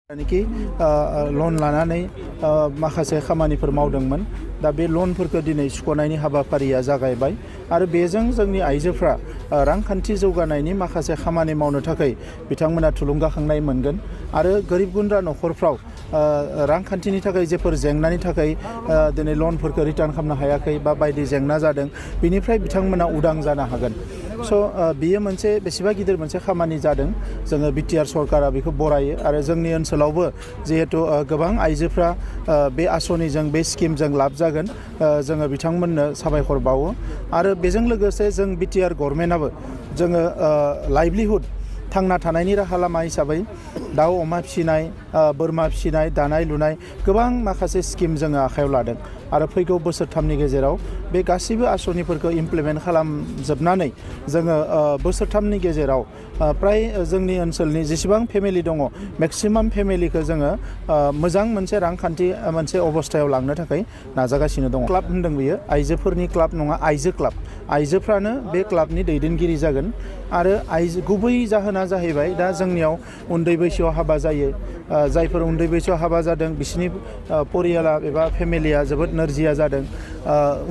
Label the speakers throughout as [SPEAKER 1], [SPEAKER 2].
[SPEAKER 1] कि लन लानानै माखासे खामानिफोर मावदोंमोन दा बे लनफोरखौ दिनै सुख'नायनि हाबाफारिया जागायबाय आरो बेजों जोंनि आइजोफ्रा रांखान्थि जौगानायनि माखासे खामानि मावनो थाखाय बिथांमोना थुलुंगाखांनाय मोनगोन आरो गोरिब गुन्द्रा न'खरफ्राव रांखान्थिनि थाखाय जेफोर जेंनानि थाखाय दिनै लनफोरखौ रिटार्न खालामनो हायाखै बा बायदि जेंना जादों बिनिफ्राय बिथांमोना उदां जानो हागोन। बियो मोनसे बेसेबा गिदिर मोनसे खामानि जादों। जोङो बिटिआर सरकारा बेखौ बरायो आरो जोंनि ओनसोलावबो जिहेतु गोबां आइजोफ्रा बे आसनिजों बे स्किमजों लाब जागोन जोङो बिथांमोननो साबायखर बावो आरो बेजों लोगोसे जों बिटिआर गभर्नमेन्टआबो जोङो लाइभलिहुड थांना थानायनि राहा लामा हिसाबै दाउ अमा फिसिनाय बोरमा फिसिनाय दानाय लुनाय गोबां माखासे स्किम जोङो आखायाव लादों आरो फैगौ बोसोरथामनि गेजेराव बे गासैबो आसनिफोरखौ इमप्लिमेन्ट खालामजोबनानै जोङो बोसोरथामनि गेजेराव प्राय जोंनि ओनसोलनि जेसेबां फेमिलि दङ मेक्सिमाम फेमिलिखौ जोङो मोजां मोनसे रांखान्थि मोनसे अबस्थायाव लांनो थाखाय नाजागासिनो दङ। क्लाब होनदों बियो आइजोफोरनि क्लाब नङा आइजो क्लाब। आइजोफ्रानो बे क्लाबनि दैदेनगिरि जागोन आरो गुबै जाहोना जाहैबाय दा जोंनियाव उन्दै बैसोआव हाबा जायो जायफोर उन्दै बैसोआव हाबा जादों बिसोरनि परियाला एबा फेमिलिया जोबोद नोरजिया जादों।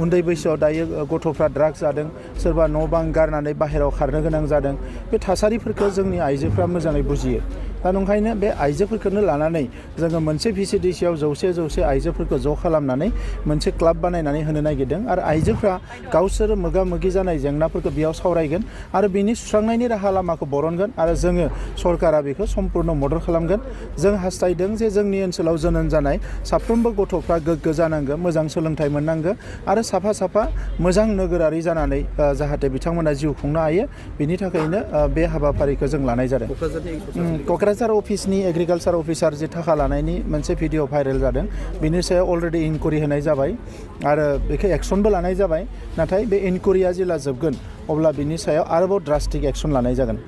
[SPEAKER 1] उन्दै बैसोआव दायो गथ'फ्रा ड्राग्स जादों सोरबा न' बां गारनानै बाहेरायाव खारनो गोनां जादों। बे थासारिफोरखौ जोंनि आइजोफ्रा मोजाङै बुजियो। दा नंखायनो बे आइजोफोरखौनो लानानै जोङो मोनसे भिसिडिसियाव जौसे आइजोफोरखौ ज' खालामनानै मोनसे क्लाब बानायनानै होनो नागिरदों आरो आइजोफ्रा गावसोर मोगा मोगि जानाय जेंनाफोरखौ बेयाव सावरायगोन आरो बिनि सुस्रांनायनि राहा लामाखौ बरनगोन आरो जोङो सरकारा बेखौ सम्पुर्ण मदद खालामगोन। जों हास्थायदों जे जोंनि ओनसोलाव जोनोम जानाय साफ्रोमबो गथ'फ्रा गोग्गो जानांगौ मोजां सोलोंथाइ मोननांगौ आरो साफा मोजां नोगोरारि जानानै जाहाथे बिथांमोना जिउ खुंनो हायो बिनि थाखायनो बे हाबाफारिखौ जों लानाय जादों। क'क्राझार अफिसनि एग्रिकालसार अफिसार जे थाखा लानायनि मोनसे भिडिअ भाइरेल जादों बिनि सायाव अलरेडि इनकुवेरि होनाय जाबाय आरो बेखौ एक्सनबो लानाय जाबाय। नाथाय बे इनकुवेरिया जेला जोबगोन अब्ला बिनि सायाव आरोबाव ड्रास्टिक एक्सन लानाय जागोन।